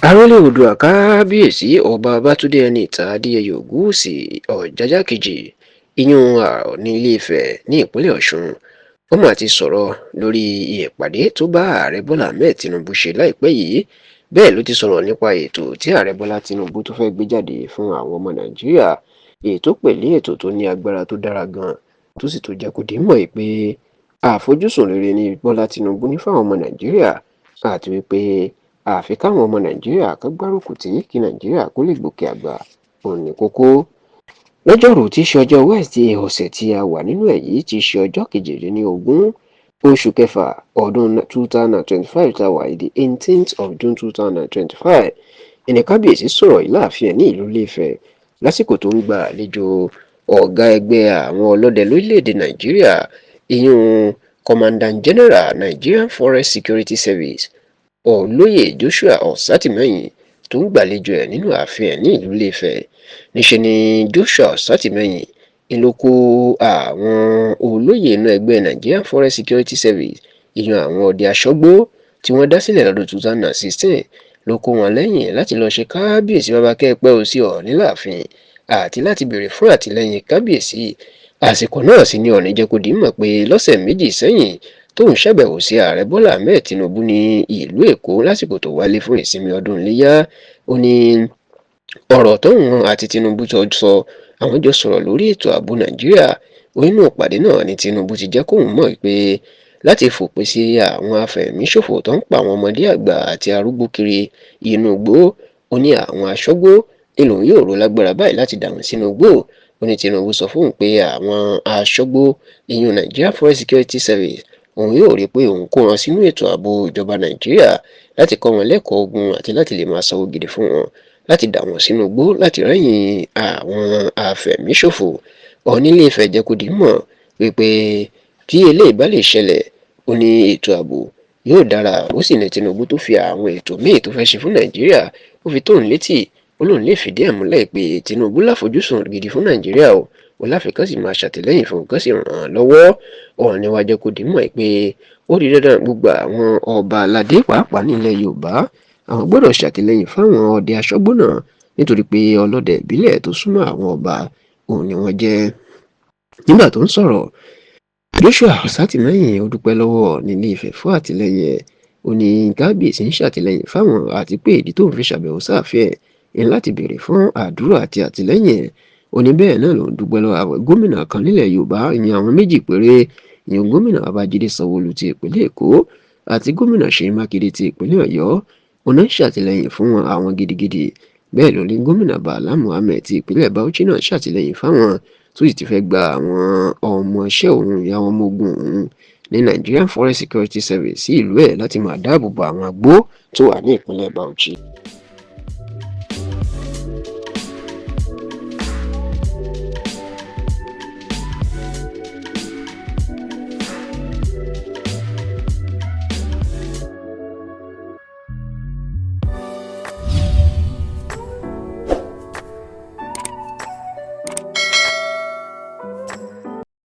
Arólé Oòdùà, Kábíyèsí Ọba Babátúndé Ẹniìtàn Adéyẹyẹ Ògúnwúsì Ọ̀jájá Kejì, ìyún Ọọ̀ni Ilé-Ifẹ̀ ní ìpínlẹ̀ Ọ̀ṣun. Ó mà ti sọ̀rọ̀ lórí ìpàdé tó bá Ààrẹ Bọ́lá Ahmed Tinubu ṣe láìpẹ́ yìí. Bẹ́ẹ̀ ló ti sọ̀rọ̀ nípa ètò tí Ààrẹ Bọ́lá Tinubu tó fẹ́ gbé jáde fún àwọn ọmọ Nàìjíríà, èyí tó pè ní ètò tó ní agbára, tó dára gan-an, tó sì tún jẹ́ kó di mímọ̀ pé àfojúsùn rere ni Bọ́lá Tinubu ní fáwọn ọmọ Nàìjíríà, àti wípé àfi káwọn ọmọ Nàìjíríà kan gbárùkù tì í kí Nàìjíríà kó lè gòkè àgbà, òun ní kókó. Lọ́jọ́rùú tí í ṣe ọjọ́ Wednesday ọ̀sẹ̀ tí a wà nínú ẹ̀ yìí, tí í ṣe ọjọ́ 18 oṣù kẹfà ọdún 2025 tá a wà yìí, the 18th of June 2025, ẹni kábíyèsí sọ̀rọ̀ yìí láàfin ẹ̀ ní ìlú Ilé-Ifẹ̀ lásìkò tó ń gba àlejò ọ̀gá ẹgbẹ́ àwọn ọlọ́dẹ lórílẹ̀‐èdè Nàìjíríà, ìyún Commandant General, Nigerian Forest Security Service, Olóyè Joshua Osatimehin, tó ń gbàlejò ẹ̀ nínú ààfin ẹ̀ ní ìlú Ilé-Ifẹ̀. Níṣẹ́ ni Joshua Osatimehin ń ló kó àwọn olóyè inú ẹgbẹ́ Nigerian Forest Security Service, ìyún àwọn ọdẹ aṣọ́gbó tí wọ́n dá sílẹ̀ lọ́dún 2016, ló kó wọn lẹ́yìn láti lọ́ọ́ ṣe kábíyèsí bàbá kẹ́pẹ́ ò sí Ọọ̀ni láàfin àti láti béèrè fún àtìlẹ́yìn kábíyèsí. Àsìkò náà sì ni Ọọ̀ni jẹ́ kó di mọ̀ pé lọ́sẹ̀ 2 sẹ́yìn tóun ṣàbẹ̀wò sí Ààrẹ Bọ́lá Ahmed Tinubu ní ìlú Èkó lásìkò tó wálé fún ìsinmi ọdún iléyà, ó ní ọ̀rọ̀ tóun àti Tinubu jọ sọ, àwọn jọ sọ̀rọ̀ lórí ètò ààbò Nàìjíríà. Nínú ìpàdé náà ni Tinubu ti jẹ́ kóun mọ̀ pé láti fòpin sí àwọn afẹ̀míṣòfò tó ń pa àwọn ọmọdé, àgbà àti arúgbó kiri inú igbó, ó ní àwọn aṣọ́gbó ni lòun yóò ró lágbára báyìí láti dà wọ́n sínú igbó. Ó ní Tinubu sọ fóun pé àwọn aṣọ́gbó, ìyún Nigeria Forest Security Service, òun yóò rí i pé òun kó wọn sínú ètò ààbò ìjọba Nàìjíríà láti kọ́ wọn lẹ́kọ̀ọ́ ogun àti láti lè máa sanwó gidi fún wọn láti dà wọ́n sínú igbó láti rẹ́yìn àwọn afẹ̀míṣòfò. Ọọ̀ni Ilé-Ifẹ̀ jẹ́ kó di mọ̀ wípé tí eléyìí bá lè ṣẹlẹ̀, ó ní ètò ààbò yóò dára. Ó sì ní Tinubu tó fi àwọn ètò míì tó fẹ́ ṣe fún Nàìjíríà, ó fi tóun létí. Ó lóun lè fìdí ẹ̀ múlẹ̀ pé Tinubu láfojúsùn gidi fún Nàìjíríà o, ó láfi kán sì máa ṣàtìlẹ́yìn fún, kán sì ràn án lọ́wọ́. Ọọ̀ni wá jẹ́ kó di mọ̀ pé ó di dandan, gbogbo àwọn ọba aládé, pàápàá nílẹ̀ Yorùbá, àwọn gbọ́dọ̀ ṣàtìlẹ́yìn fáwọn ọdẹ aṣọ́gbó náà, nítorí pé ọlọ́dẹ ìbílẹ̀ tó súnmọ́ àwọn ọba òun ni wọ́n jẹ́. Nígbà tó ń sọ̀rọ̀, Joshua Osatimehin, ó dúpẹ́ lọ́wọ́ Ọọ̀ni Ilé-Ifẹ̀ fún àtìlẹ́yìn ẹ̀. Ó ní kábíyèsí ń ṣàtìlẹ́yìn fáwọn, àti pé ìdí tóun fi ṣàbẹ̀wò sáàfin ẹ̀ ní láti béèrè fún àdúrà àti àtìlẹ́yìn ẹ̀. Ó ní bẹ́ẹ̀ náà lòun dúpẹ́ lọ́wọ́ àwọn gómìnà kan nílẹ̀ Yorùbá, ìyẹn àwọn méjì péré, ìyẹn Gómìnà Babájídé Sanwó-Olú ti ìpínlẹ̀ Èkó àti Gómìnà Ṣèyí Mákindé ti ìpínlẹ̀ Ọ̀yọ́. Ó náà ń ṣàtìlẹ́yìn fún àwọn gidigidi. Bẹ́ẹ̀ ló ní Gómìnà Bala Muhammed ti ìpínlẹ̀ Bauchi náà ṣàtìlẹ́yìn fáwọn, tó sì ti fẹ́ gba àwọn ọmọọṣẹ́ òun, ìyá àwọn ọmọ ogun òun ní Nigerian Forest Security Service sí ìlú ẹ̀ láti máa dáàbò bo àwọn igbó tó wà ní ìpínlẹ̀ Bauchi.